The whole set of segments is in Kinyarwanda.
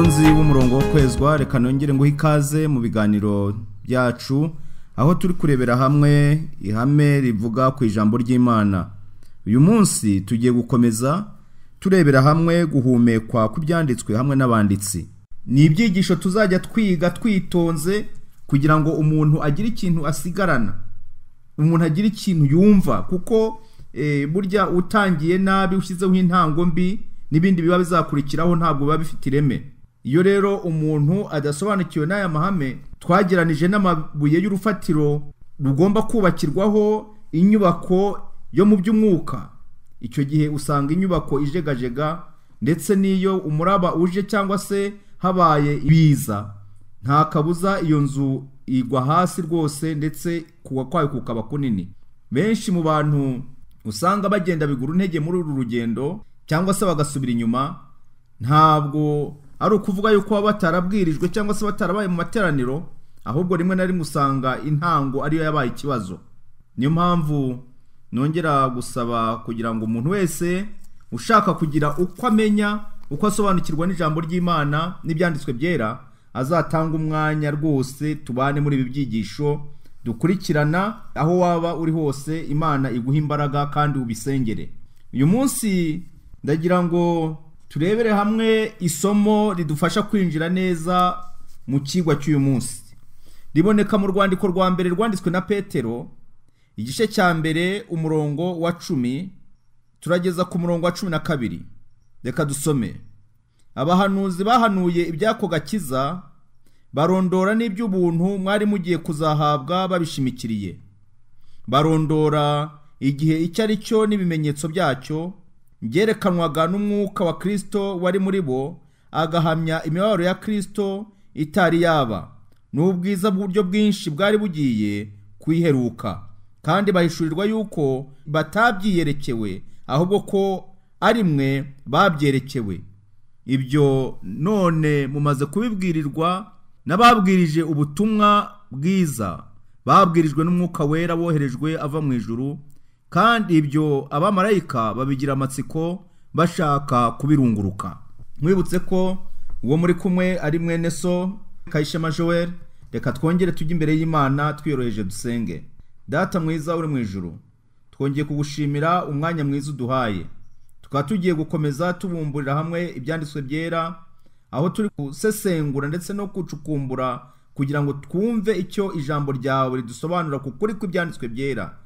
Mukunzi w'umurongo wo kwezwa, reka nongere nguhe ikaze mu biganiro byacu aho turi kurebera hamwe ihame rivuga ku ijambo ry'Imana. Uyu munsi tugiye gukomeza turebera hamwe guhumekwa kw'ibyanditswe hamwe n'abanditsi. Ni ibyigisho tuzajya twiga twitonze kugira ngo umuntu agire ikintu asigarana, umuntu agire ikintu yumva, kuko burya utangiye nabi ushyizeho intango mbi n'ibindi biba bizakurikiraho ntabwo biba bifite ireme. Iyo rero umuntu adasobanukiwe n'aya mahame twageranije n'amabuye y'urufatiro rugomba kubakirwaho inyubako yo mu by'umwuka, icyo gihe usanga inyubako ijegajega, ndetse n'iyo umuraba uje cyangwa se habaye ibiza nta kabuza iyo nzu igwa hasi rwose, ndetse kugwa kwayo kukaba kunini. Benshi mu bantu usanga bagenda bigura intege muri uru rugendo cyangwa se bagasubira inyuma, ntabwo ari ukuvuga yuko baba batarabwirijwe cyangwa se batarabaye mu materaniro, ahubwo rimwe na rimwe usanga intango ariyo yabaye ikibazo. Niyo mpamvu nongera gusaba kugira ngo umuntu wese ushaka kugira uko amenya, uko asobanukirwa n'ijambo ry'Imana n'ibyanditswe byera, azatanga umwanya rwose tubane muri ibi byigisho dukurikirana. Aho waba uri hose Imana iguha imbaraga kandi ubisengere. Uyu munsi ndagira ngo turebere hamwe isomo ridufasha kwinjira neza mu kigwa cy'uyu munsi. Riboneka mu rwandiko rwa mbere rwanditswe na Petero, igice cya mbere umurongo wa 10 turageza ku murongo wa 12. Reka dusome. Abahanuzi bahanuye iby'ako gakiza, barondora n'iby'ubuntu mwari mugiye kuzahabwa babishimikiriye. Barondora igihe icyo ari cyo n'ibimenyetso byacyo, byerekanwaga n'umwuka wa Kristo wari muri bo, agahamya imibabaro ya Kristo itari yaba, n'ubwiza bw'uburyo bwinshi bwari bugiye kuyiheruka. Kandi bahishurirwa yuko batabyiyerekewe, ahubwo ko ari mwe babyerekewe. Ibyo none mumaze kubibwirirwa n'ababwirije ubutumwa bwiza, babwirijwe n'umwuka wera woherejwe ava mu ijuru, kandi ibyo abamarayika babigira amatsiko bashaka kubirunguruka. Mwibutse ko uwo muri kumwe ari mwene so Kayishema Joel. Reka twongere tujye imbere y'Imana twiyoroheje dusenge. Data mwiza uri mu ijuru, twongeye kugushimira umwanya mwiza uduhaye. Tukaba tugiye gukomeza tubumburira hamwe ibyanditswe byera, aho turi gusesengura ndetse no gucukumbura kugira ngo twumve icyo ijambo ryawe ridusobanura ku kuri kw'ibyanditswe byera.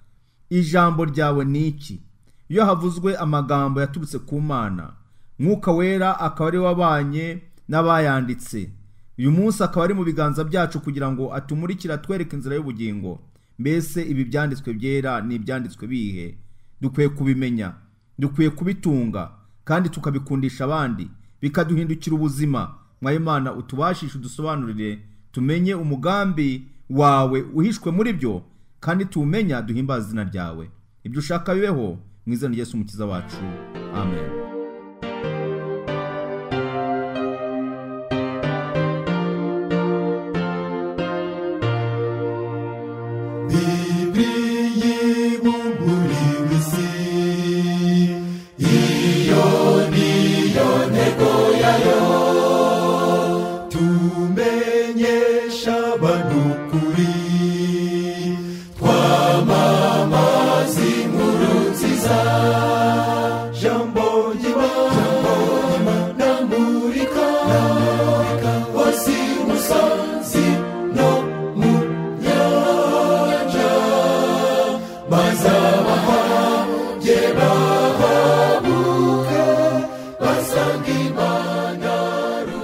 Ijambo ryawe ni iki? Iyo havuzwe amagambo yaturutse ku Mana, Mwuka wera akaba ari wabanye n'abayanditse, uyu munsi akaba ari mu biganza byacu kugira ngo atumurikire atwereke inzira y'ubugingo. Mbese ibi byanditswe byera ni ibyanditswe bihe? Dukwiye kubimenya, dukwiye kubitunga kandi tukabikundisha abandi, bikaduhindukira ubuzima. Mwayimana utubashishe, udusobanurire, tumenye umugambi wawe uhishwe muri byo, kandi tuwumenya duhimbaze izina ryawe. Ibyo ushaka bibeho mu izina rya Yesu Umukiza wacu, amen.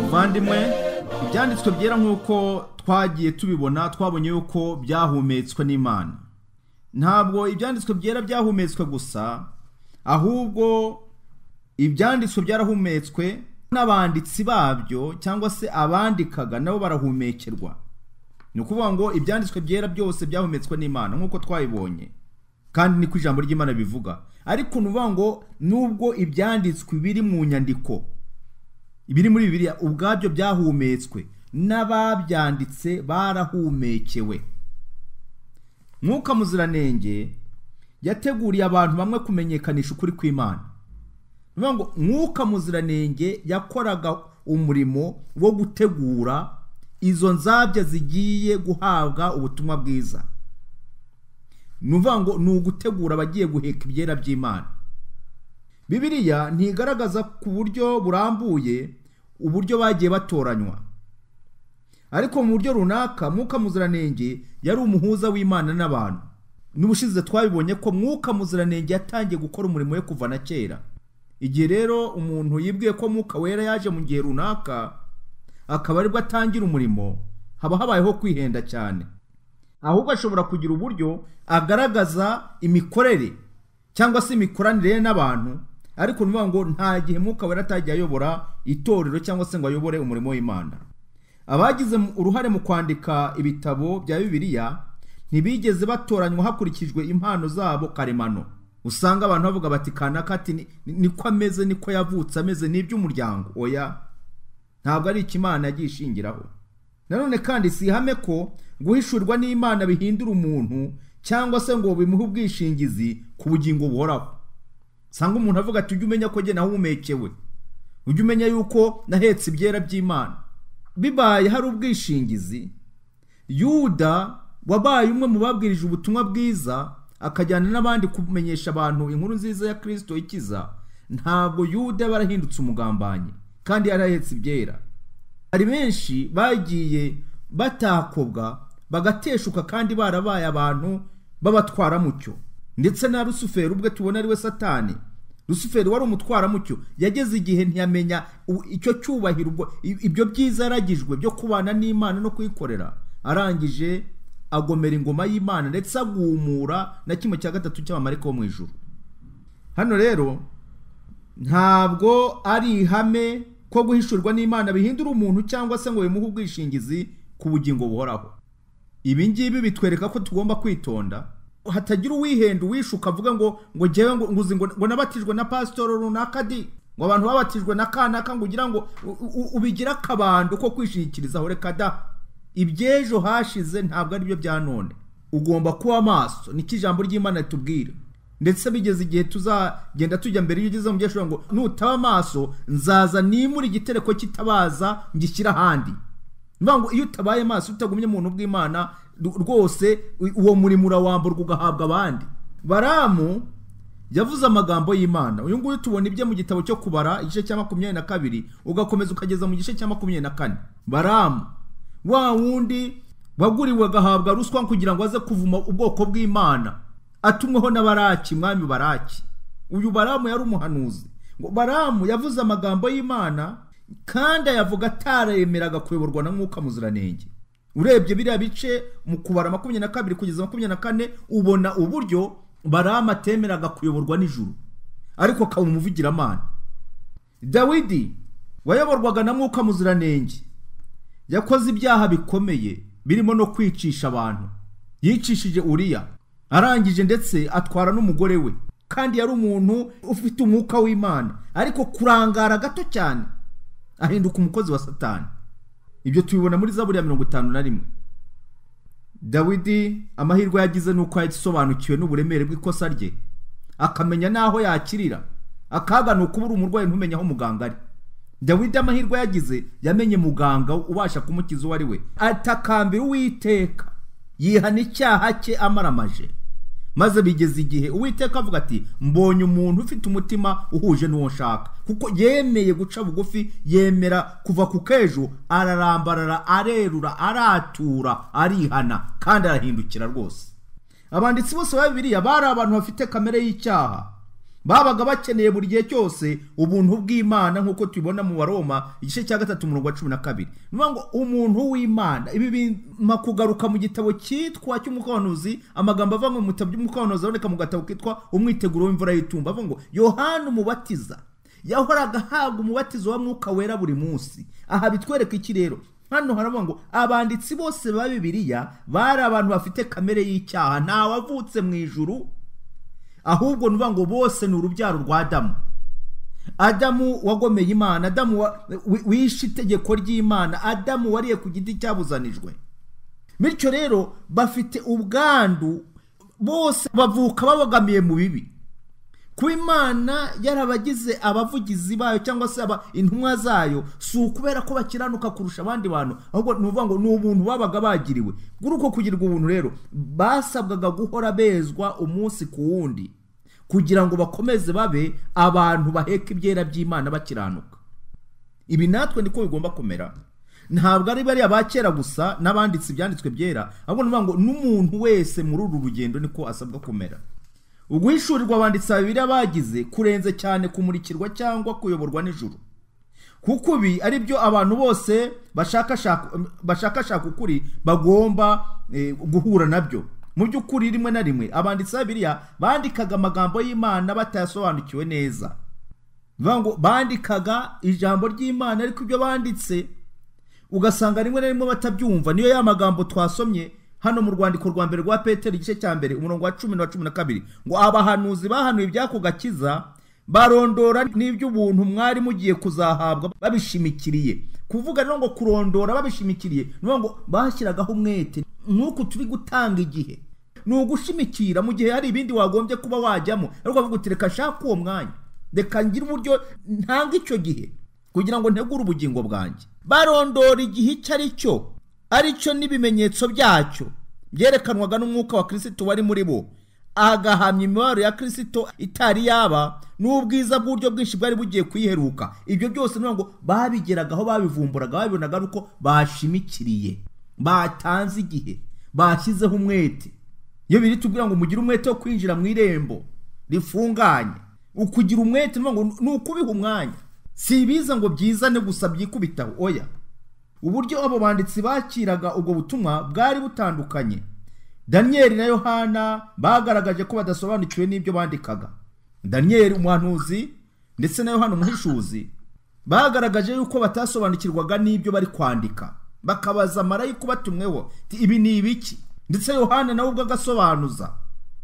Muvandimwe, ibyanditswe byera nk'uko twagiye tubibona, twabonye yuko byahumetswe n'Imana. Ntabwo ibyanditswe byera byahumetswe gusa, ahubwo ibyanditswe byarahumetswe n'abanditsi babyo, cyangwa se abandikaga nabo barahumekerwa. Ni ukuvuga ngo ibyanditswe byera byose byahumetswe n'Imana nk'uko twabibonye, kandi niko ijambo ry'Imana bivuga. Ariko ni ukuvuga ngo nubwo ibyanditswe biri mu nyandiko, ibiri muri Bibiliya ubwabyo byahumetswe n'ababyanditse barahumekewe. Mwuka Muziranenge yateguriye abantu bamwe kumenyekanisha ukuri kw'Imana. Niyo ngo Mwuka Muziranenge yakoraga umurimo wo gutegura izo nzabya zigiye guhabwa ubutumwa bwiza. Ni ukuvuga ngo ni ugutegura abagiye guheka ibyera by'Imana. Bibiliya ntigaragaza ku buryo burambuye uburyo bagiye batoranywa, ariko mu buryo runaka Mwuka Muziranenge yari umuhuza w'Imana n'abantu. N'ubushize twabibonye ko Mwuka Muziranenge yatangiye gukora umurimo we kuva na kera. Igihe rero umuntu yibwiye ko Mwuka Wera yaje mu gihe runaka akaba aribwo atangira umurimo, haba habayeho kwihenda cyane. Ahubwo ashobora kugira uburyo agaragaza imikorere cyangwa se imikoranire ye n'abantu, ariko ni ngo nta gihe Mwuka Wera atagiye ayobora itorero cyangwa se ngo ayobore umurimo w'Imana. Abagize uruhare mu kwandika ibitabo bya Bibiliya ntibigeze batoranywa hakurikijwe impano zabo karemano. Usanga abantu bavuga bati kanaka ati niko ameze, niko yavutse ameze, n'iby'umuryango. Oya, ntabwo ari Imana yagiye ishingiraho. Nanone kandi si ihame ko guhishurwa n'Imana bihindura umuntu cyangwa se ngo bimuhe ubwishingizi ku bugingo buhoraho. Usanga umuntu avuga ati ujye umenya ko jye nahumekewe, ujye umenya yuko nahetse ibyera by'Imana. Bibaye hari ubwishingizi, Yuda wabaye umwe mu babwirije ubutumwa bwiza akajyana n'abandi kumenyesha abantu inkuru nziza ya Kristo ikiza, ntabwo Yuda barahindutse umugambanyi kandi yarahetse ibyera. Hari benshi bagiye batakobwa bagateshuka kandi barabaye abantu b'abatwaramucyo. Ndetse na Rusuferi ubwe tubona ari we Satani. Rusuferi wari umutwaramucyo, yageze igihe ntiyamenya icyo cyubahiro, ibyo byiza yaragijwe byo kubana n'Imana no kuyikorera, arangije agomera ingoma y'Imana ndetse agumura na kimwe cya gatatu cy'abamarayika bo mu ijuru. Hano rero ntabwo ari ihame ko guhishurwa n'Imana bihindura umuntu cyangwa se ngo bimuhe ubwishingizi ku bugingo buhoraho. Ibi ngibi bitwereka ko tugomba kwitonda, hatagira uwihenda uwishuka avuga ngo njyewe ngo nabatijwe na pasitoro runaka di, ngo abantu babatijwe na kanaka, ngo ugira ngo ubigira akabando ko kwishingikirizaho. Reka da, iby'ejo hashize ntabwo ari byo bya none. Ugomba kuba maso, niko ijambo ry'Imana ritubwira. Ndetse bigeze igihe tuzagenda tujya mbere, iyo ugeze mu byeshuri ngo nutaba maso nzaza nimura igitereko kitabaza ngishyira ahandi. Ngo iyo utabaye maso, utagumye mu buntu bw'Imana rwose, uwo murimo urawamburwa ugahabwa abandi. Baramu yavuze amagambo y'Imana. Uyu nguyu tubona ibye mu gitabo cyo Kubara igice cya 22, ugakomeza ukageza mu gice cya 24. Baramu wa wundi waguriwe agahabwa ruswa kugira ngo aze kuvuma ubwoko bw'Imana, atumweho na Baraki, mwami Baraki. Uyu Baramu yari umuhanuzi. Ngo Baramu yavuze amagambo y'Imana kandi ayavuga ataremeraga kuyoborwa na Mwuka Muziranenge. Urebye biriya bice mu Kubara 22 kugeza 24, ubona uburyo Baramu atemeraga kuyoborwa n'ijuru, ariko akaba umuvugiramana. Dawidi wayoborwaga na Mwuka Muziranenge yakoze ibyaha bikomeye birimo no kwicisha abantu. Yicishije Uriya, arangije ndetse atwara n'umugore we, kandi yari umuntu ufite umwuka w'Imana, ariko kurangara gato cyane ahinduka umukozi wa Satani. Ibyo tubibona muri Zaburi ya 51. Dawidi amahirwe yagize nuko yasobanukiwe n'uburemere bw'ikosa rye, akamenya naho yakirira. Akaga ni ukubura umurwayi ntumenye aho muganga ari. Dawidi amahirwe yagize, yamenye muganga ubasha kumukiza uwo ari we. Atakambira Uwiteka, yihana icyaha cye amaramaje. Maze bigeze igihe Uwiteka avuga ati mbonye umuntu ufite umutima uhuje n'uwo nshaka, kuko yemeye guca bugufi, yemera kuva ku kejo, ararambarara, arerura, aratura, arihana kandi arahindukira rwose. Abanditsi bose ba Bibiliya bari abantu bafite kamere y'icyaha, babaga bakeneye buri gihe cyose ubuntu bw'Imana, nk'uko tubibona mu Baroma igice cya 3 umurongo wa 12. Niyo ngo umuntu w'Imana, ibi bimpa kugaruka mu gitabo cyitwa cy'umuhanuzi, amagambo ava mu gitabo cy'umuhanuzi aboneka mu gatabo kitwa Umwiteguro w'imvura y'itumba, avuga ngo Yohana umubatiza yahoraga ahabwa umubatizo wa Mwuka Wera buri munsi. Aha bitwereka iki rero? Hano haravuga ngo abanditsi bose ba Bibiliya bari abantu bafite kamere y'icyaha, nta wavutse mu ijuru, ahubwo nuvuga ngo bose ni urubyaro rwa Adamu. Adamu wagomeye Imana, Adamu wishe itegeko ry'Imana, Adamu wariye ku giti cyabuzanijwe. Bityo rero bafite ubwandu, bose bavuka babogamiye mu bibi. Kuba Imana yarabagize abavugizi bayo cyangwa se intumwa zayo, si ukubera ko bakiranuka kurusha abandi bantu, ahubwo ni ukuvuga ngo ni ubuntu babaga bagiriwe. Kuri uko kugirwa ubuntu rero, basabwaga guhora bezwa umunsi ku wundi kugira ngo bakomeze babe abantu baheka ibyera by'Imana bakiranuka. Ibi natwe niko bigomba kumera. Ntabwo ari bariya ba kera gusa n'abanditse ibyanditswe byera, ahubwo ni ngo n'umuntu wese muri uru rugendo niko asabwa kumera. Uguhishurirwa abanditsi babiri bagize kurenze cyane kumurikirwa cyangwa kuyoborwa n'ijuru, kuko ibi ari byo abantu bose bashakashaka ukuri bagomba guhura nabyo. Mu by'ukuri rimwe na rimwe abanditsi ba Bibiliya bandikaga amagambo y'Imana batayasobanukiwe neza. Bivuga ngo bandikaga ijambo ry'Imana, ariko ibyo banditse ugasanga rimwe na rimwe batabyumva. Niyo ya magambo twasomye hano mu rwandiko rwa mbere rwa Petero igice cya mbere umurongo wa 10 na 12, ngo abahanuzi bahanuye iby'ako gakiza barondora n'iby'ubuntu mwari mugiye kuzahabwa babishimikiriye. Kuvuga rero ngo kurondora babishimikiriye, ni ngo bashyiragaho umwete. Nk'uku turi gutanga igihe, ni ugushimikira mu gihe hari ibindi wagombye kuba wajyamo, ariko ukavuga uti reka nshake uwo mwanya, reka ngire uburyo ntanga icyo gihe kugira ngo ntegure ubugingo bwanjye. Barondora igihe icyo ari cyo, aricyo n'ibimenyetso byacyo byerekanwaga n'umwuka wa Kristo wari muri bo, agahamya imibabaro ya Kristo itari yaba n'ubwiza bw'uburyo bwinshi bwari bugiye kuyiheruka. Ibyo byose ni ngo babigeragaho, babivumburaga, babibonaga ari uko bashimikiriye, batanze igihe, bashyizeho umwete. Iyo biri tubwira ngo mugire umwete wo kwinjira mu irembo rifunganye, ukugira umwete ngo ni ukubiha umwanya, si ibiza ngo byizane gusa byikubitaho, oya. Uburyo abo banditsi bakiraga ubwo butumwa bwari butandukanye. Daniyeli na Yohana bagaragaje ko badasobanukiwe n'ibyo bandikaga. Daniyeli umuhanuzi ndetse na Yohana umuhishuzi bagaragaje yuko batasobanukirwaga n'ibyo bari kwandika, bakabaza marayika ubatumweho ibi ni ibiki. Ndetse Yohana nawe ubwo agasobanuza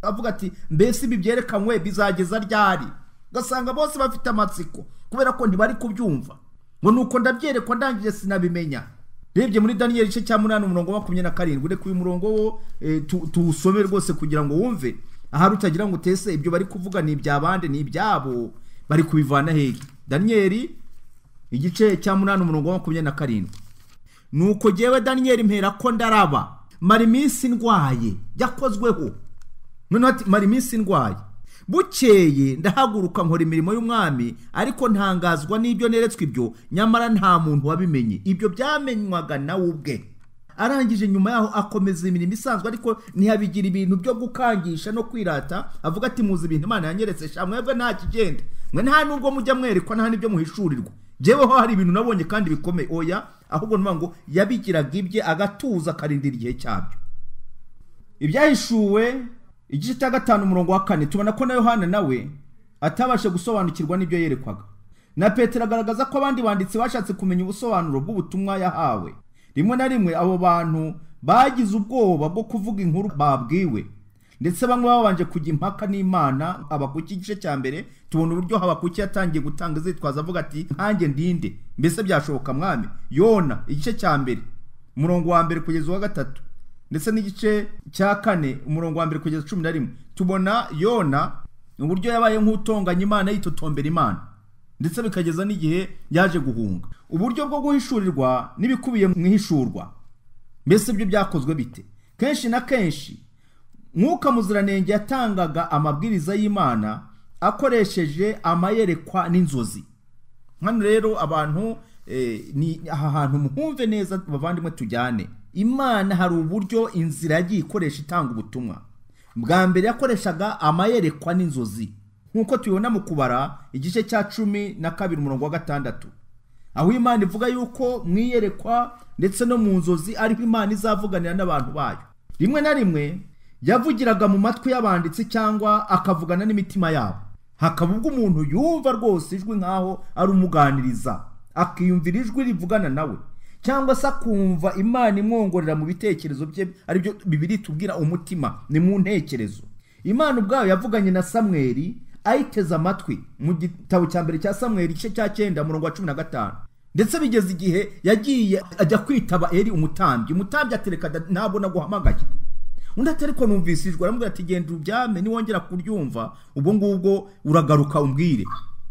avuga ati mbese ibi byerekanywe bizageza ryari? Ugasanga bose bafite amatsiko kubera ko ntibari kubyumva, ngo nuko ndabyerekwa ndangije sinabimenya. Rebye muri Daniyeli igice cya 8 umurongo wa 27, reka uyu murongo wo tuwusome rwose kugira ngo wumve ahari utagira ngo utese ibyo bari kuvuga ni iby'abandi ni ibyabo, bari kubivana hehe? Daniyeli igice cya 8 umurongo wa 27, nuko jyewe Daniyeli mpera ko ndaraba, mara iminsi ndwaye, yakozweho. Noneho ati mara iminsi ndwaye, bukeye ndahaguruka nkora imirimo y'umwami, ariko ntangazwa n'ibyo neretswe ibyo, nyamara nta muntu wabimenye. Ibyo byamenywaga nawe ubwe. Arangije nyuma yaho akomeza imirimo isanzwe, ariko ntiyabigira ibintu byo gukangisha no kwirata, avuga ati muzi ibintu Imana yanyeretse sha, mwebwe nta kigenda, mwe nta nubwo mujya mwerekwa, nta n'ibyo muhishurirwa, jyeweho hari ibintu nabonye kandi bikomeye. Oya, ahubwo nuvuga ngo yabigiraga ibye agatuza akarindira igihe cyabyo. Ibyahishuwe igice cya 5 umurongo wa 4, tubona ko na Yohana nawe atabashe gusobanukirwa n'ibyo yerekwaga. Na Petero agaragaza ko abandi banditsi bashatse kumenya ubusobanuro bw'ubutumwa yahawe. Rimwe na rimwe abo bantu bagize ubwoba bwo kuvuga inkuru babwiwe, ndetse bamwe babanje kujya impaka n'Imana. Habakuki igice cya mbere tubona uburyo Habakuki yatangiye gutanga izitwaza avuga ati nkanjye ndinde, mbese byashoboka mwami? Yona igice cya mbere umurongo wa 1 kugeza uwa 3, ndetse n'igice cya 4 umurongo wa 1 kugeza 11, tubona Yona uburyo yabaye nk'utonganya Imana, yitotombera Imana, ndetse bikageza n'igihe yaje guhunga. Uburyo bwo guhishurirwa n'ibikubiye mu ihishurwa, mbese ibyo byakozwe bite? Kenshi na kenshi Mwuka Muziranenge yatangaga amabwiriza y'Imana akoresheje amayerekwa n'inzozi. Hano rero abantu ni aha hantu muhumve neza bavandimwe, tujyane. Imana hari uburyo inzira yagiye ikoresha itanga ubutumwa. Bwa mbere yakoreshaga amayerekwa n'inzozi, nk'uko tubibona mu Kubara igice cya 12 umurongo wa 6, aho Imana ivuga yuko mu iyerekwa ndetse no mu nzozi ariho Imana izavuganira n'abantu bayo. Rimwe na rimwe yavugiraga mu matwi y'abanditsi cyangwa akavugana n'imitima yabo, hakaba ubwo umuntu yumva rwose ijwi nkaho ari umuganiriza, akiyumvira ijwi rivugana nawe, cyangwa se akumva Imana imwongorera mu bitekerezo bye, aribyo Bibiliya itubwira umutima ni mu ntekerezo. Imana ubwayo yavuganye na Samweli ayiteze amatwi mu gitabo cya mbere cya Samweli igice cya 9 umurongo wa 15, ndetse bigeze igihe yagiye ajya kwitaba Eli umutambyi. Umutambyi atereka ntabwo naguhamagaye, Undi ati ariko numvise ijwi. Aramubwira ati genda uryame, niwongera kuryumva ubwo ngubwo uragaruka umbwire.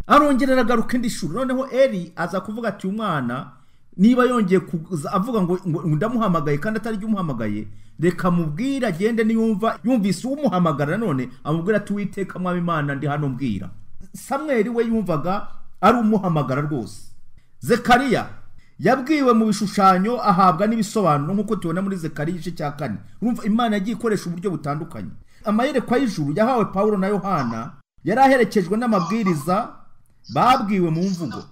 Arongera aragaruka indi shuro. Noneho Eli aza kuvuga ati umwana niba yongeye avuga ngo ndamuhamagaye kandi atari jye umuhamagaye, reka mubwire agende, niyumva yumvise umuhamagara none amubwira ati Uwiteka mwami Imana ndi hano mbwira. Samweli we yumvaga ari umuhamagara rwose. Zekariya yabwiwe mu bishushanyo ahabwa n'ibisobanuro nk'uko tubona muri Zekariya igice cya 4. Urumva Imana yagiye ikoresha uburyo butandukanye. Amayerekwa y'ijuru yahawe Pawulo na Yohana yari aherekejwe n'amabwiriza babwiwe mu mvugo.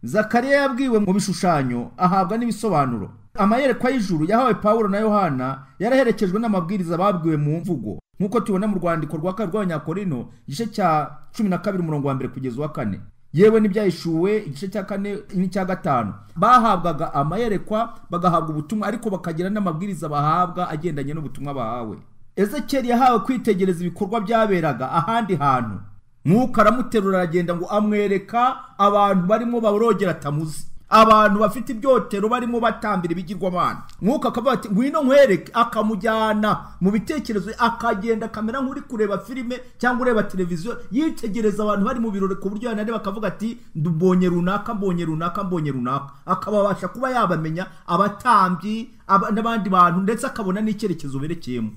Zakariya yabwiwe mu bishushanyo ahabwa n'ibisobanuro. Amayerekwa y'ijuru yahawe Pawulo na Yohana yaraherekejwe n'amabwiriza babwiwe mu mvugo nk'uko tubona mu rwandiko rwa kabiri rw'Abanyakorinto igice cya 12 umurongo wa 1 kugeza wa 4. Yewe n'ibyahishuwe igice cya 4 n'icya 5. Bahabwaga amayerekwa bagahabwa ubutumwa, ariko bakagira n'amabwiriza bahabwa agendanye n'ubutumwa bahawe. Ezekiel yahawe kwitegereza ibikorwa byaberaga ahandi hantu. Mwuka aramuterura aragenda ngo amwereka abantu barimo barogera tamuzi, abantu bafite ibyotero barimo batambira ibigirwamana. Mwuka akavuga ati ngwino nkwereke, akamujyana mu bitekerezo, akagenda akamera nk'uri kureba filime cyangwa ureba televiziyo, yitegereza abantu bari mu birori ku buryo yanareba akavuga ati mbonye runaka, mbonye runaka, mbonye runaka, akababasha kuba yabamenya abatambyi n'abandi bantu, ndetse akabona n'icyerekezo berekeyemo.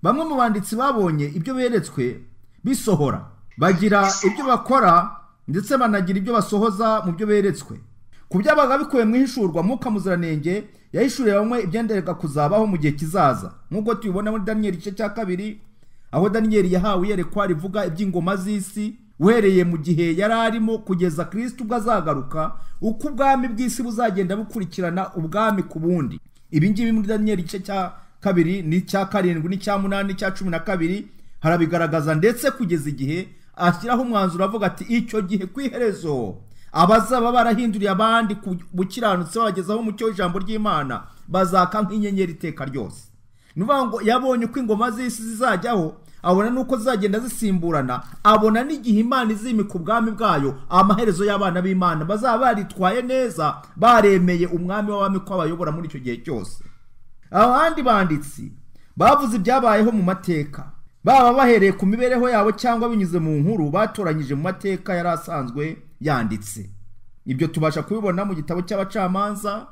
Bamwe mu banditsi babonye ibyo beretswe bisohora, bagira ibyo bakora ndetse banagira ibyo basohoza mu byo beretswe. Ku byabaga bikuwe mu ihishurwa, Mwuka Muziranenge yahishuriye bamwe ibyenderega kuzabaho mu gihe kizaza, nk'uko tubibona muri Daniyeli igice cya 2, aho Daniyeli yahawe iyerekwa rivuga iby'ingoma z'isi uhereye mu gihe yari arimo kugeza Kristo ubwo azagaruka, uko ubwami bw'isi buzagenda bukurikirana ubwami ku bundi. Ibi ngibi muri Daniyeli igice cya 2 n'icya 7 n'icya 8 n'icya 12 harabigaragaza, ndetse kugeza igihe ashyiraho umwanzuro avuga ati icyo gihe kwiherezo abazaba barahinduriye abandi bukiranutse bagezaho umucyo w'ijambo ry'Imana bazaka nk'inyenyeri iteka ryose. Nuvuga ngo yabonye uko ingoma z'isi zizajyaho, abona nuko zizagenda zisimburana, abona n'igihe Imana izimika ubwami bwayo, amaherezo y'abana b'Imana bazaba baritwaye neza, baremeye umwami w'abami ko abayobora muri icyo gihe cyose. Abandi banditsi bavuze ibyabayeho mu mateka, baba bahereye ku mibereho yabo cyangwa binyuze mu nkuru batoranyije mu mateka yari asanzwe yanditse. Ibyo tubasha kubibona mu gitabo cy'abacamanza,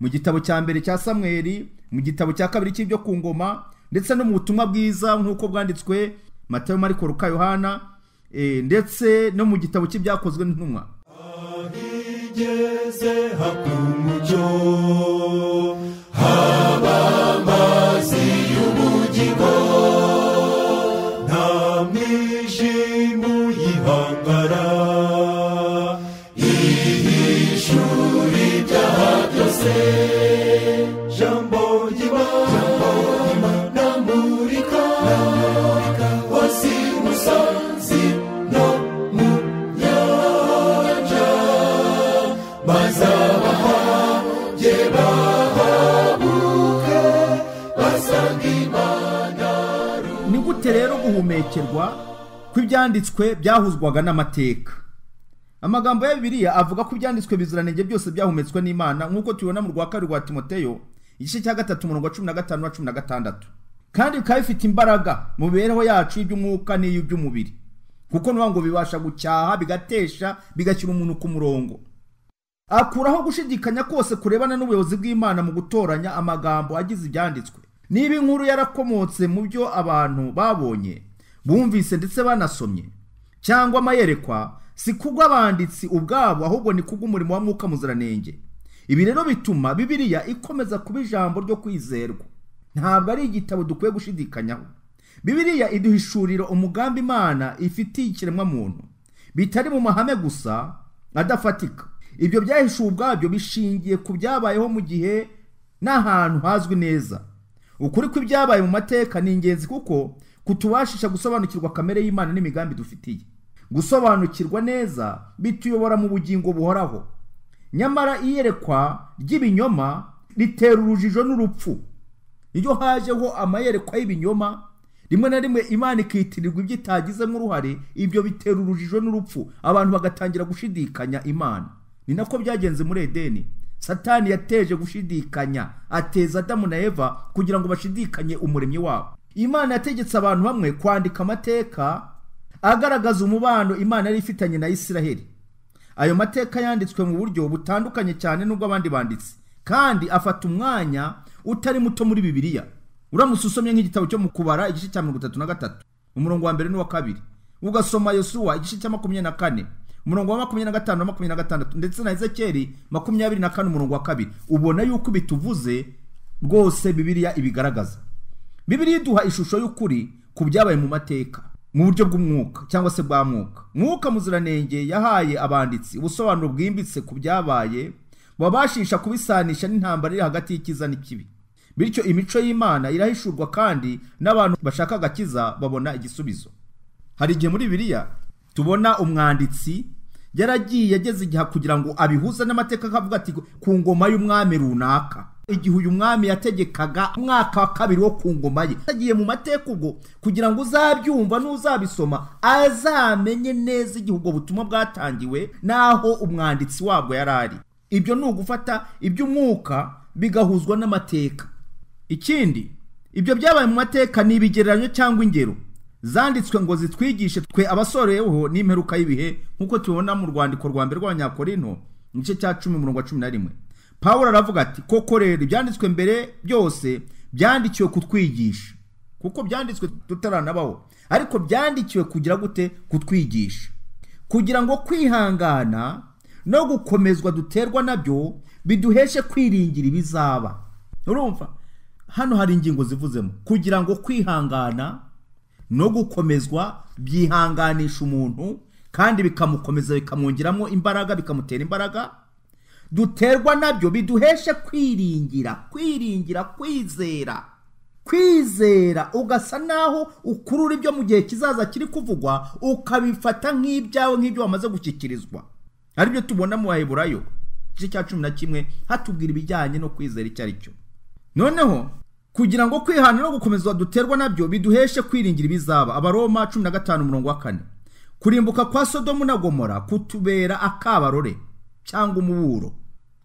mu gitabo cya mbere cya Samweli, mu gitabo cya 2 cy'ibyo ku ngoma, ndetse no mu butumwa bwiza nk'uko bwanditswe Matayo, Mariko, Luka, Yohana, ndetse no mu gitabo cy'ibyakozwe n'intumwa. Ahigeze hakumucyo haba amazi y'ubugingo, nta mwijima uyihangara, ihishura ibyaha byose. Jambo ry'Imana murika wasi musozi no mu nyanja, maze bahabuke basanga Imana. Ni gute rero guhumekerwa kw'ibyanditswe byahuzwaga n'amateka? Amagambo ya Bibiliya avuga ko ibyanditswe biziranenge byose byahumetswe n'Imana, nk'uko tubibona mu rwa kabiri rwa Timoteyo igice cya 3 umurongo wa 15 na 16. Kandi bikaba bifite imbaraga mu mibereho yacu y'iby'umwuka n'iy'iby'umubiri, kuko nuvuga ngo bibasha gucyaha, bigatesha, bigashyira umuntu ku murongo. Akuraho gushidikanya kose kurebana n'ubuyobozi bw'Imana mu gutoranya amagambo agize ibyanditswe. Niba inkuru yarakomotse mu byo abantu babonye, bumvise ndetse banasomye, cyangwa amayerekwa, si kubw'abanditsi ubwabo, ahubwo ni kubw'umurimo wa Mwuka Muziranenge. Ibi rero bituma Bibiliya ikomeza kuba ijambo ryo kwizerwa. Ntabwo ari igitabo dukwiye gushidikanyaho. Bibiliya iduhishurira umugambi Imana ifitiye ikiremwamuntu, bitari mu mahame gusa adafatika. Ibyo byahishuwe ubwabyo bishingiye ku byabayeho mu gihe n'ahantu hazwi neza. Ukuri kw'ibyabaye mu mateka ni ingenzi kuko kutubashisha gusobanukirwa kamere y'Imana n'imigambi dufitiye. Gusobanukirwa neza bituyobora mu bugingo buhoraho. Nyamara iyerekwa ry'ibinyoma ritera urujijo n'urupfu. Iyo hajeho amayerekwa y'ibinyoma, rimwe na rimwe Imana ikitirirwa ibyo itagizemo uruhare, ibyo bitera urujijo n'urupfu, abantu bagatangira gushidikanya Imana. Ni nako byagenze muri Edeni. Satani yateje gushidikanya, ateza Adamu na Eva kugira ngo bashidikanye umuremyi wabo. Imana yategetse abantu bamwe kwandika amateka agaragaza umubano Imana yari ifitanye na Isiraheli. Ayo mateka yanditswe mu buryo butandukanye cyane n'ubwo abandi banditse, kandi afata umwanya utari muto muri Bibiliya. Uramutse usomye nk'igitabo cyo mu Kubara igice cya 33 umurongo wa mbere n'uwa kabiri, ugasoma Yosuwa igice cya 24 umurongo wa 25 na 26, ndetse na Ezekiyeli 24 umurongo wa 2, ubona yuko bituvuze rwose Bibiliya ibigaragaza. Bibiliya iduha ishusho y'ukuri ku byabaye mu mateka mu buryo bw'umwuka cyangwa se bwa mwuka. Mwuka Muziranenge yahaye abanditsi ubusobanuro bwimbitse ku byabaye, babashisha kubisanisha n'intambara iri hagati y'icyiza n'ikibi. Bityo imico y'Imana irahishurwa kandi n'abantu bashaka agakiza babona igisubizo. Hari igihe muri Bibiliya tubona umwanditsi yaragiye ageze igihe kugira ngo abihuze n'amateka, akavuga ati ku ngoma y'umwami runaka, igihe uyu mwami yategekaga umwaka wa kabiri wo ku ngoma ye. Agiye mu mateka ubwo kugira ngo uzabyumva n'uzabisoma azamenye neza igihe ubwo butumwa bwatangiwe n'aho umwanditsi wabwo yari ari. Ibyo ni ugufata iby'umwuka bigahuzwa n'amateka. Ikindi, ibyo byabaye mu mateka ni ibigereranyo cyangwa ingero zanditswe ngo zitwigishe twe abasoreyeho n'imperuka y'ibihe, nk'uko tubibona mu rwandiko rwa mbere rw'Abanyakorinto mu gice cya 10 umurongo wa 11. Pawulo aravuga ati koko rero ibyanditswe mbere byose byandikiwe kutwigisha, kuko byanditswe tutaranabaho, ariko byandikiwe kugira gute? Kutwigisha, kugira ngo kwihangana no gukomezwa duterwa nabyo biduheshe kwiringira ibizaba. Urumva hano hari ingingo zivuzemo kugira ngo kwihangana no gukomezwa byihanganisha umuntu kandi bikamukomeza, bikamwongeramo imbaraga, bikamutera imbaraga. Duterwa nabyo biduheshe kwiringira, kwiringira, kwizera, kwizera ugasa naho ukurura ibyo mu gihe kizaza kiri kuvugwa ukabifata nk'ibyawe, nk'ibyo wamaze gushyikirizwa. Aribyo tubona mu Baheburayo igice cya 11 hatubwira ibijyanye no kwizera icyo ari cyo. Noneho kugira ngo kwihana no gukomezwa duterwa nabyo biduheshe kwiringira ibizaba. Abaroma 15 umurongo wa 4. Kurimbuka kwa Sodomu na Gomora kutubera akabarore cyangwa umuburo,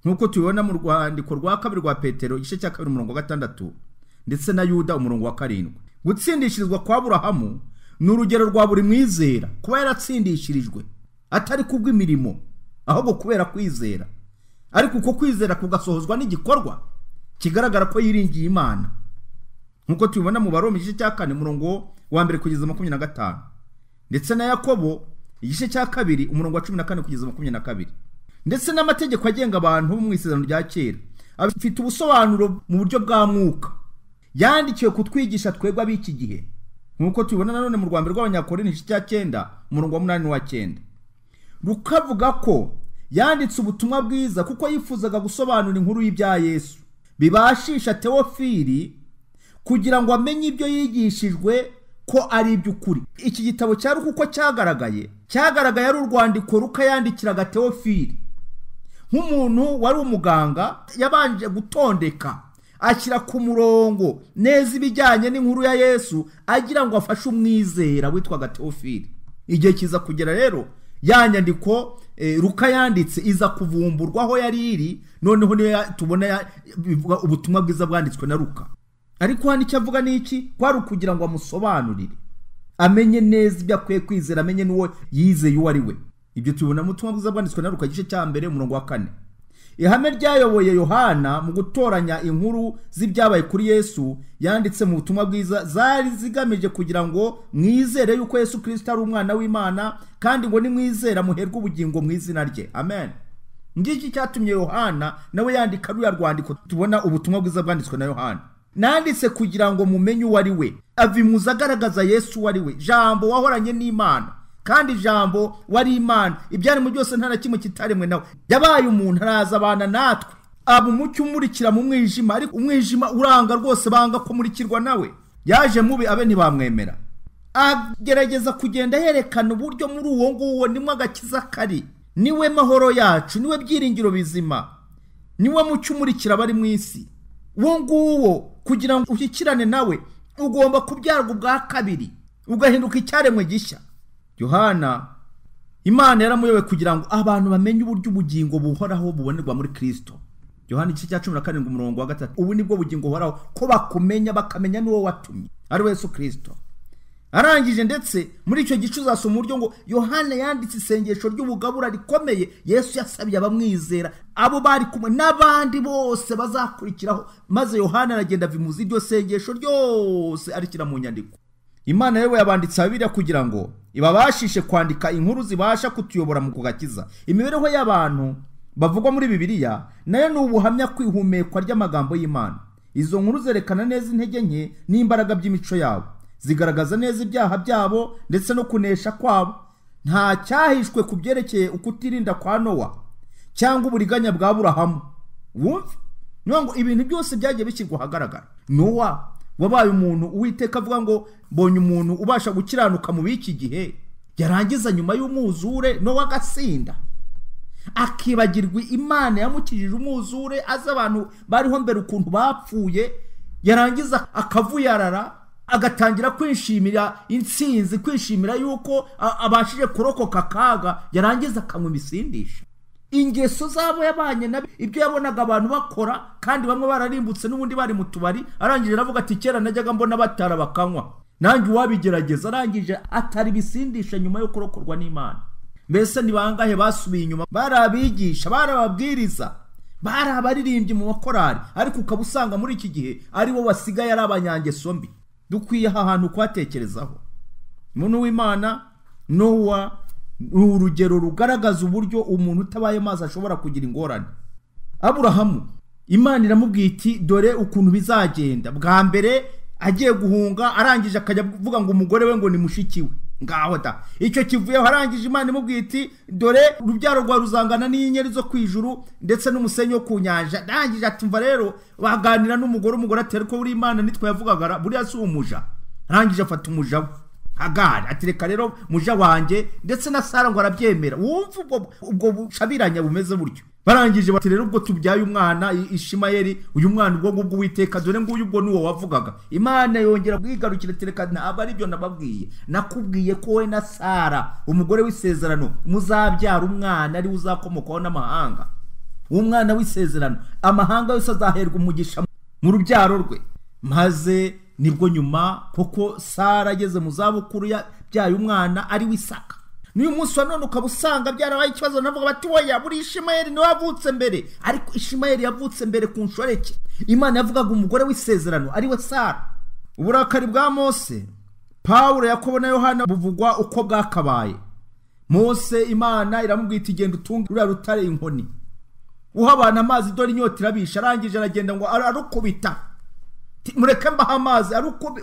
nkuko tubibona mu rwandiko rwa kabiri rwa Petero igice cya 2 umurongo wa 6 ndetse na Yuda umurongo wa 7. Gutsindishirizwa kwa Aburahamu ni urugero rwa buri mwizera, kuba yaratsindishirijwe atari kubw'imirimo ahubwo kubera kwizera, ariko uko kwizera kugasohozwa n'igikorwa kigaragara ko yiringiye Imana, nkuko tubibona mu Baroma igice cya 4 umurongo wa 1 kugeza 25, ndetse na Yakobo igice cya 2 umurongo wa 14 kugeza 22. Ndetse n'amategeko agenga abantu mu isezerano rya kera afite ubusobanuro mu buryo bwa mwuka, yandikiwe kutwigisha twebwe ab'iki gihe, nkuko tubibona nanone mu rwandiko rw'Abanyakorinto igice cya 9 umurongo wa 8 n'uwa 9. Rukavuga ko yanditse ubutumwa bwiza kuko yifuzaga gusobanura inkuru y'ibya Yesu, bibashisha Teofili kugira ngo amenye ibyo yigishijwe ko ari iby'ukuri. Iki gitabo cya Luka uko cyagaragaye ari urwandiko Luka yandikiraga Teofili nk'umuntu wari umuganga. Yabanje gutondeka ashyira ku murongo neza ibijyanye n'inkuru ya Yesu agira ngo afashe umwizera witwaga Teofili. Igihe kiza kugera rero ya nyandiko Luka yanditse iza kuvumburwa aho yari iri, noneho niyo tubona bivuga ubutumwa bwiza bwanditswe na Luka. Ariko hano icyo avuga ni iki? Kwari ukugira ngo amusobanurire, amenye neza ibyo akwiye kwizera, amenye n'uwo yizeye uwo ari we. Ibyo tubona mu butumwa bwiza bwanditswe na Luka igice cya 1 umurongo wa 4. Ihame ryayoboye Yohana mu gutoranya inkuru z'ibyabaye kuri Yesu yanditse mu butumwa bwiza zari zigamije kugira ngo mwizere yuko Yesu Kristo ari umwana w'Imana, kandi ngo nimwizera muherwe ubugingo mu izina rye. Amen. Ngiki cyatumye Yohana nawe yandika ruya rwandiko tubona ubutumwa bwiza bwanditswe na Yohana. Nanditse kugira ngo mumenye uwo ari we. Avimuza agaragaza Yesu uwo ari we, Jambo wahoranye n'Imana, kandi Jambo wari Imana, ibyaremwe byose nta na kimwe kitaremwe nawe. Yabaye umuntu araza abana natwe, aba umucyo umurikira mu mwijima, ariko umwijima uranga rwose, banga kumurikirwa nawe. Yaje mubi abe ntibamwemera. Agerageza kugenda yerekana uburyo muri uwo nguwo nimwe agakiza kari, niwe mahoro yacu, niwe byiringiro bizima, niwe mucyo umurikira abari mu isi. Uwo nguwo kugira ngo ushyikirane nawe ugomba kubyarwa ubwa kabiri, ugahinduka icyaremwe gishya. Yohana Imana yaramuyoboye kugira ngo abantu bamenye uburyo ubugingo buhoraho bubonerwa muri Kristo. Yohana igice cya 17 umurongo wa 3. Ubu nibwo bugingo buhoraho, ko bakumenya bakamenya n'uwo watumye. ari we Yesu Kristo. Arangije ndetse muri icyo gice uzasoma uburyo ngo Yohana yanditse isengesho ry'ubugabura rikomeye Yesu yasabye abamwizera, abo bari kumwe n'abandi bose bazakurikiraho. Maze Yohana aragenda avimuza iryo sengesho ryose arikira mu nyandiko. Imana yewe yabanditse Bibiliya kugira ngo ibabashishe kwandika inkuru zibasha kutuyobora mu kugakiza. Imibereho y'abantu bavugwa muri Bibiliya nayo ni ubuhamya kwihumekwa ry'amagambo y'Imana. Izo nkuru zerekana neza intege nke n'imbaraga by'imico yabo, zigaragaza neza ibyaha byabo ndetse no kunesha kwabo. Nta cyahishwe ku byerekeye ukutirinda kwa Nowa cyangwa uburiganya bwa Aburahamu. Wumve ngo ibintu byose byagiye bishyirwa ahagaragara. Nowa wabaye umuntu Uwiteka avuga ngo mbonye umuntu ubasha gukiranuka mu biki gihe, yarangiza nyuma y'umwuzure Nowa agasinda, akibagirwa Imana yamukijije umwuzure, azi abantu bariho mbere ukuntu bapfuye, yarangiza akavuyarara, agatangira kwishimira intsinzi, kwishimira yuko abashije kurokoka akaga, yarangiza akanywa imisindisha. Ingeso zabo yabanye nabi, ibyo yabonaga abantu bakora kandi bamwe bararimbutse n'ubundi bari mu tubari, arangije aravuga ati kera najyaga mbona batara bakanywa, nanjye uwabigerageza. Arangije atari bisindisha nyuma yo kurokorwa n'Imana. Mbese ni bangahe basubiye inyuma? Bari abigisha, bari ababwiriza, bari abaririmbyi mu makorari, ariko ukaba usanga muri iki gihe ari bo basigaye ari abanyangeso mbi. Dukwiye aha hantu kwatekerezaho. Umuntu w'Imana Nowa ni urugero rugaragaza uburyo umuntu utabaye maso ashobora kugira ingorane. Aburahamu Imana iramubwiye iti dore ukuntu bizagenda. Bwa mbere agiye guhunga, arangije akajya kuvuga ngo umugore we ngo ni mushiki we. Ngaho da icyo kivuyeho. Arangije Imana imubwiye iti dore urubyaro rwa ruzangana n'inyenyeri zo ku ijuru ndetse n'umusenyi wo ku nyanja. Arangije atumva rero baganira n'umugore, umugore ati ariko buri Imana nitwe yavugaga buriya si umuja. Arangije afata umuja we Hagari, ati reka rero muja wanjye, ndetse na Sara ngo arabyemera. Wumva ubwo bushabiranya bumeze buryo. Barangije bati rero ubwo tubyaye umwana Ishimayeli, uyu mwana ubwo ngubwo Uwiteka dore nguyu ubwo nuwo wavugaga. Imana yongera kwigarukira ati reka ntabwo ari byo nababwiye, nakubwiye ko we na Sara umugore w'isezerano muzabyara umwana ari uzakomokaho n'amahanga. Umwana w'isezerano, amahanga yose azaherwa umugisha mu rubyaro rwe. Maze nibwo nyuma koko Sara ageze mu zabukuru yabyaye umwana ari w'Isaka. N'uyu munsi wa none ukaba usanga byarabaye ikibazo, navuga bati oya buri Ishimayeli niwe wavutse mbere, ariko Ishimayeli yavutse mbere ku nshoreke. Imana yavugaga umugore w'isezerano ari we Sara. Uburakari bwa Mose, Pawulo, Yakobo na Yohana buvugwa uko bwakabaye. Mose Imana iramubwira iti genda utunge ruriya rutare inkoni, uha abantu amazi dore inyota irabisha. Arangije aragenda ngo arukubita, mureke mbaha amazi,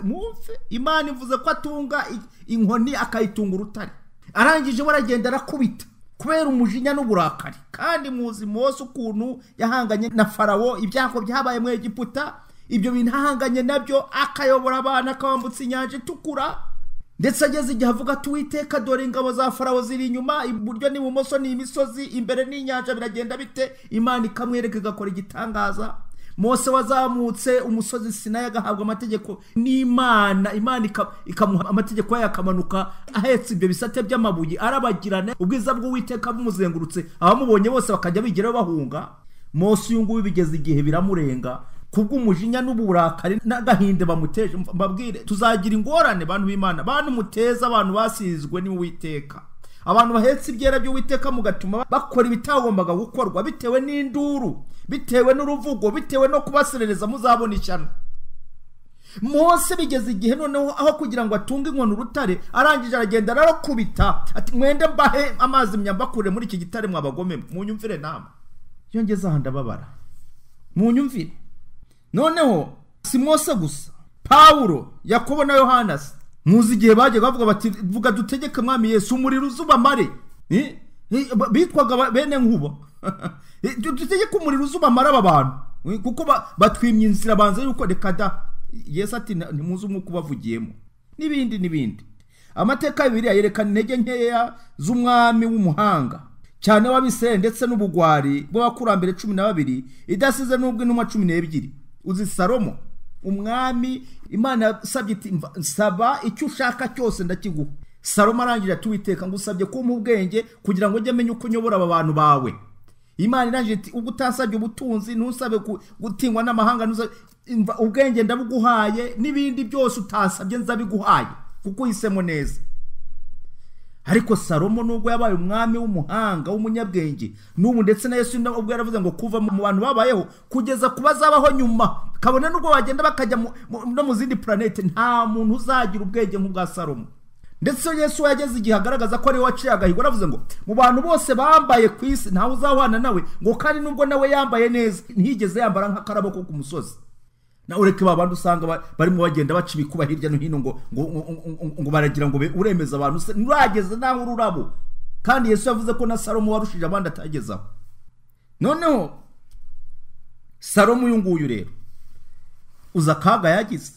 mwumve Imana ivuze ko atunga inkoni akayitunga urutare. Arangije waragenda arakubita kubera umujinya n'uburakari. Kandi muzi Mose ukuntu yahanganye na Farawo, ibyago byabaye mu Egiputa, ibyo bintu ahanganye nabyo, akayobora abana akabambutsa inyanja itukura. Ndetse ageze igihe avuga ati Uwiteka dore ingabo za Farawo ziri inyuma, iburyo n'ibumoso ni imisozi, imbere n'inyanja, biragenda bite? Imana ikamwereka igakora igitangaza. Mose wazamutse umusozi Sinayi agahabwa amategeko n'Imana, Imana ikamuha amategeko yayo, akamanuka ahetse ibyo bisate by'amabuye arabagirana, ubwiza bw'Uwiteka bumuzengurutse, abamubonye bose bakajya bigeraho bahunga. Mose uyu nguyu bigeze igihe biramurenga kubw'umujinya n'uburakari n'agahinda bamuteje. Mbabwire tuzagira ingorane bantu b'Imana, bantu muteza abantu basizwe n'Uwiteka, abantu bahetse ibyera by'Uwiteka mugatuma bakora ibitagombaga gukorwa bitewe n'induru, bitewe n'uruvugo, bitewe no kubaserereza, muzabona ishyano. Mose bigeze igihe noneho aho kugira ngo atunge inkoni urutare, arangije aragenda arakubita ati mwende mbahe amazi myambakure muri iki gitare mwabagome, munyumvire nama. Iyo ngeze aha ndababara, munyumvire. Noneho si Mose gusa, Pawulo, Yakobo na Yohana muzi igihe bagiye bavuga bati vuga dutegeke mwami Yesu umuriro uzubamare. Bitwaga bene nkuba. Dutegeke umuriro uzubamare aba bantu kuko batwimye inzira banze yuko reka da. Yesu ati ntimuzi umwuka ubavugiyemo, n'ibindi n'ibindi. Amateka Bibiliya yerekana intege nkeya z'umwami w'umuhanga cyane w'Abisirayeli ndetse n'ubugwari bw'abakurambere 12, idasize n'ubwo intumwa 12. Uzi Salomo umwami, Imana yasabye iti nsaba icyo ushaka cyose ndakiguha. Salomo arangije ati Uwiteka ngusabye kumpa ubwenge kugira ngo njye menye uko nyobora aba bantu bawe. Imana irangije iti ubwo utasabye ubutunzi, ntusabe gutingwa n'amahanga, ubwenge ndabuguhaye, n'ibindi byose utasabye nzabiguhaye kuko uhisemo neza. Ariko Salomo nubwo yabaye umwami w'umuhanga w'umunyabwenge, n'ubu ndetse na Yesu ubwo yaravuze ngo kuva mu bantu babayeho kugeza ku bazabaho nyuma, kabone nubwo bagenda bakajya no mu zindi planete, nta muntu uzagira ubwenge nk'ubwa Salomo. Ndetse Yesu yageze igihe agaragaza ko ari we waciye agahigo, aravuze ngo mu bantu bose bambaye ku isi ntawe uzahwana nawe, ngo kandi nubwo nawe yambaye neza ntiyigeze yambara nk'akarabo ko ku musozi. Na ureke babandi usanga barimo bagenda baca ibikuba hirya no hino ngo ngo baragira ngo uremeza abantu se nurageze naho ururabo, kandi Yesu yavuze ko na Salomo warushije abandi atagezaho. Noneho Salomo uyu nguyu rero uza kaga yagize,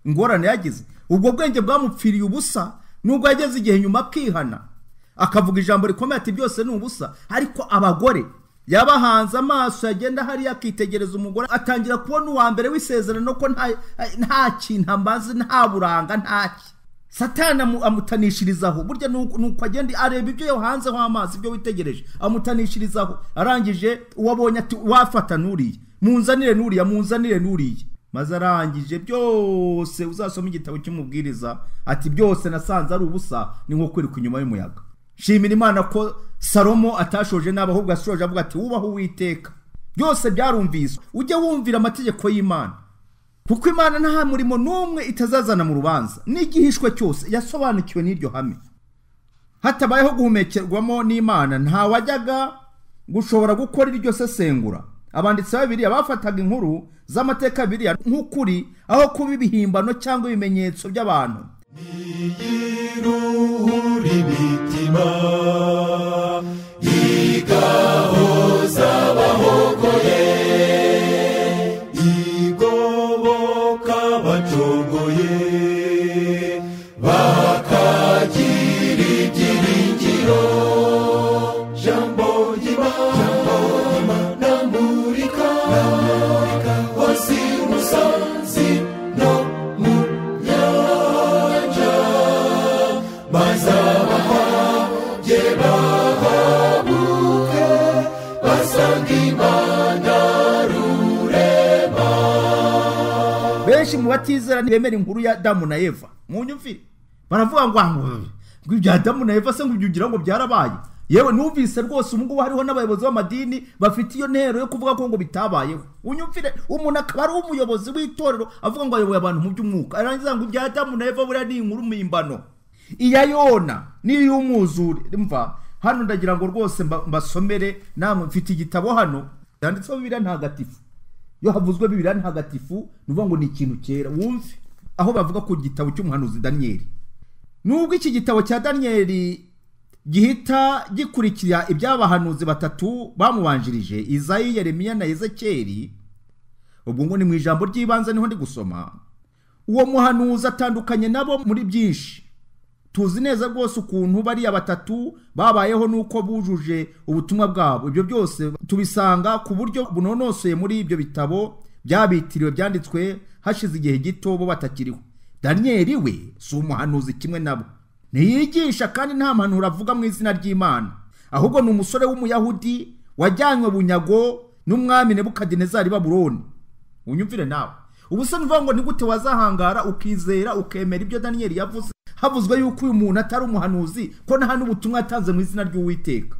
ingorane yagize, ubwo bwenge bwamupfiriye ubusa. Nubwo yageze igihe nyuma akihana akavuga ijambo rikomeye ati byose ni ubusa, ariko abagore yabahanze amaso, yagenda hariya akitegereza umugore atangira kubona uwa mbere w'isezerano ko nta kintu ambaze, nta buranga, ntaki. Satani amutanishirizaho, burya nuko agenda areba ibyo yahanzeho amaso, ibyo witegereje amutanishirizaho. Arangije uwabonye ati wafata nuriye, munzanire nuriya, munzanire nuriye. Maze arangije byose, uzasoma igitabo cy'umubwiriza ati byose nasanze ari ubusa, ni nko kwiruka inyuma y'umuyaga. Shimira Imana ko Salomo atashoje nabi, ahubwo ashoje avuga ati wubaho Uwiteka. Byose byarumviswe, ujye wumvira amategeko y'Imana, kuko Imana nta murimo n'umwe itazazana mu rubanza, n'igihishwe cyose yasobanukiwe n'iryo hame. Hatabayeho guhumekerwamo n'Imana, nta wajyaga gushobora gukora iryo sesengura. Abanditsi ba Bibiliya bafataga inkuru z'amateka ya Bibiliya nk'ukuri, aho kuba ibihimbano cyangwa ibimenyetso by'abantu. Iruhura imitima igahoza abahogoye, igoboka abacogoye, bakagira ibyiringiro. Jambo ry'Imana murika hose imusozi no mu nyanja, maze abahabye bahabuke basanga Imana rurema. Benshi mu batizera ntibemera inkuru ya Adamu na Eva. Munyumvire, baravuga ngo ibya Adamu na Eva se ngo ibyo ugira ngo byarabaye. Yewe numvise rwose ubu ngubu hariho n'abayobozi b'amadini bafite iyo ntero yo kuvuga ko ngo bitabayeho. Unyumvire, umuntu akaba ari umuyobozi w'itorero avuga ngo ayoboye abantu mu by'umwuka, arangiza ngo ibya Adamu na Eva buriya ni inkuru mpimbano. Iya Yona n'iy'umwuzure. Mva hano ndagira ngo rwose mbasomere, namwe mfite igitabo hano cyanditseho Bibiliya ntagatifu. Iyo havuzwe Bibiliya ntagatifu ni ukuvuga ngo ni ikintu cyera. Wumve aho bavuga ku gitabo cy'umuhanuzi Daniyeli. Nubwo iki gitabo cya Daniyeli gihita gikurikira iby'abahanuzi batatu bamubanjirije, Izayi, Yeremiya na Ezekiyeli, ubwo ngo ni mu ijambo ry'ibanze niho ndi gusoma, uwo muhanuzi atandukanye nabo muri byinshi. Tuzi neza rwose ukuntu bariya batatu babayeho nuko bujuje ubutumwa bwabo. Ibyo byose tubisanga ku buryo bunonosoye muri ibyo bitabo byabitiriwe byanditswe hashize igihe gito bo batakiriho. Daniyeli we si umuhanuzi kimwe nabo, ntiyigisha kandi nta mpanuro avuga mu izina ry'Imana, ahubwo ni umusore w'umuyahudi wajyanywe bunyago n'umwami Nebukadinezari Babuloni. Unyumvire nawe, ubu se nuvuga ngo ni gute wazahangara ukizera ukemera ibyo Daniyeli yavuze, havuzwe yuko uyu muntu atari umuhanuzi, ko nta n'ubutumwa yatanze mu izina ry'Uwiteka.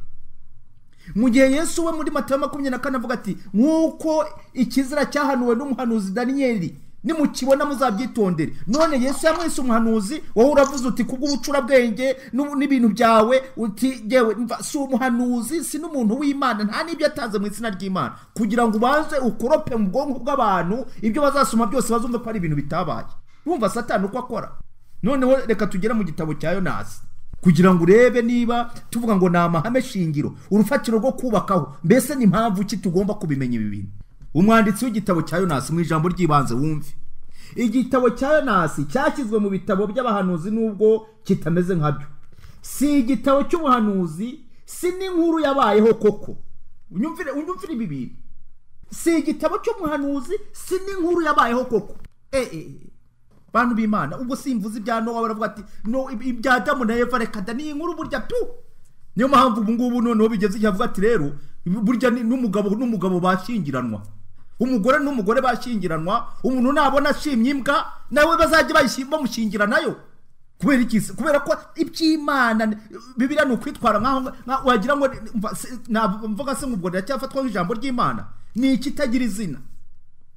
Mu gihe Yesu we muri Matayo 24 avuga ati nk'uko ikizira cyahanuwe n'umuhanuzi Daniyeli nimukibona muzabyitondere. None Yesu yamwise umuhanuzi, wowe uravuze uti kubw'ubucurabwenge n'ibintu byawe uti yewe si umuhanuzi, si n'umuntu w'Imana, nta n'ibyo yatanze mu izina ry'Imana, kugira ngo ubanze ukorope mu bwonko bw'abantu ibyo bazasoma byose bazumve ko ari ibintu bitabaye. Wumva Satani uko akora. Noneho reka tugere mu gitabo cya Yonasi kugira ngo urebe niba tuvuga ngo ni amahame shingiro, urufatiro rwo kubakaho, mbese ni impamvu ki tugomba kubimenya ibi bintu. Umwanditsi w'igitabo cya Yonasi mu ijambo ry'ibanze wumve. Igitabo cya Yonasi cyashyizwe mu bitabo by'abahanuzi nubwo kitameze nkabyo. Si igitabo cy'ubuhanuzi, si n'inkuru yabayeho koko. Unyumvire ibi bintu. Si igitabo cy'umuhanuzi, si n'inkuru yabayeho koko. Bantu b'Imana, ubwo simvuze ibya Nowa baravuga ati no ibya Adamu na Eva reka da ni inkuru burya tu. Niyo mpamvu ubu ngubu noneho bigeze igihe avuga ati rero Burya n'umugabo n'umugabo bashyingiranwa, umugore n'umugore bashyingiranwa. Umuntu nabona ashimye imbwa nawe bazajya bamushyingira nayo. Kubera iki? Kubera ko iby'Imana Bibiliya ni ukwitwara nkaho wagira ngo mvuga se ngo riracyafatwa nk'ijambo ry'Imana, ni ikitagira izina,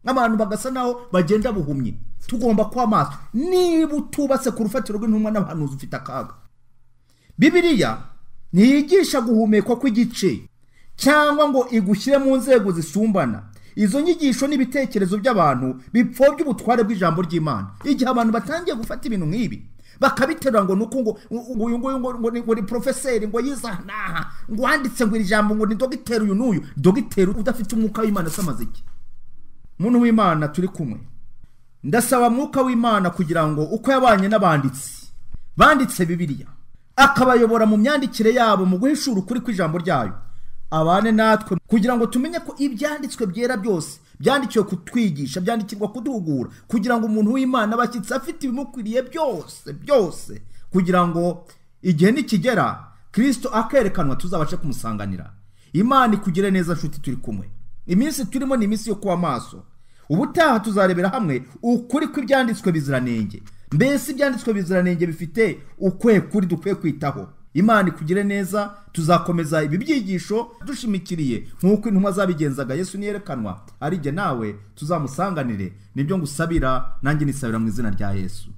abantu bagasa naho bagenda buhumye. Tugomba kuba maso. Niba utubatse ku rufatiro rw'intumwa n'abahanuzi ufite akaga. Bibiliya ntiyigisha guhumekwa kw'igice cyangwa ngo igushyire mu nzego zisumbana. Izo nyigisho n'ibitekerezo by'abantu bipfobya ubutware bw'ijambo ry'Imana. Igihe abantu batangiye gufata ibintu nk'ibi bakabiterura ngo nuko ngo uyu nguyu ngo ni profeseri ngo yiza naha, ngo wanditse ngo iri jambo ngo ni dogiteri uyu n'uyu, dogiteri udafite umwuka w'Imana asamaze iki? Muntu w'Imana turi kumwe, ndasaba mwuka w'Imana kugira ngo uko yabanye n'abanditsi banditse Bibiliya akabayobora mu myandikire yabo mu guhishura ukuri kw'ijambo ryayo, abane natwe kugira ngo tumenye ko ibyanditswe byera byose byandikiwe kutwigisha, byandikirwa kuduhugura, kugira ngo umuntu w'Imana abashyitsi afite ibimukwiriye byose byose, kugira ngo igihe nikigera Kristo akerekanwa tuzabashe kumusanganira. Imana ikugire neza nshuti turi kumwe. Iminsi turimo ni iminsi yo kuba maso. Ubutaha tuzarebera hamwe ukuri kw'ibyanditswe biziranenge. Mbese ibyanditswe biziranenge bifite ukwe kuri dukwiye kwitaho. Imana ikugire neza. Tuzakomeza ibi byigisho dushimikiriye nk'uko intumwa zabigenzaga Yesu niyerekanwa, ari jye nawe tuzamusanganire. Nibyo ngusabira, nanjye nisabira mu izina rya Yesu.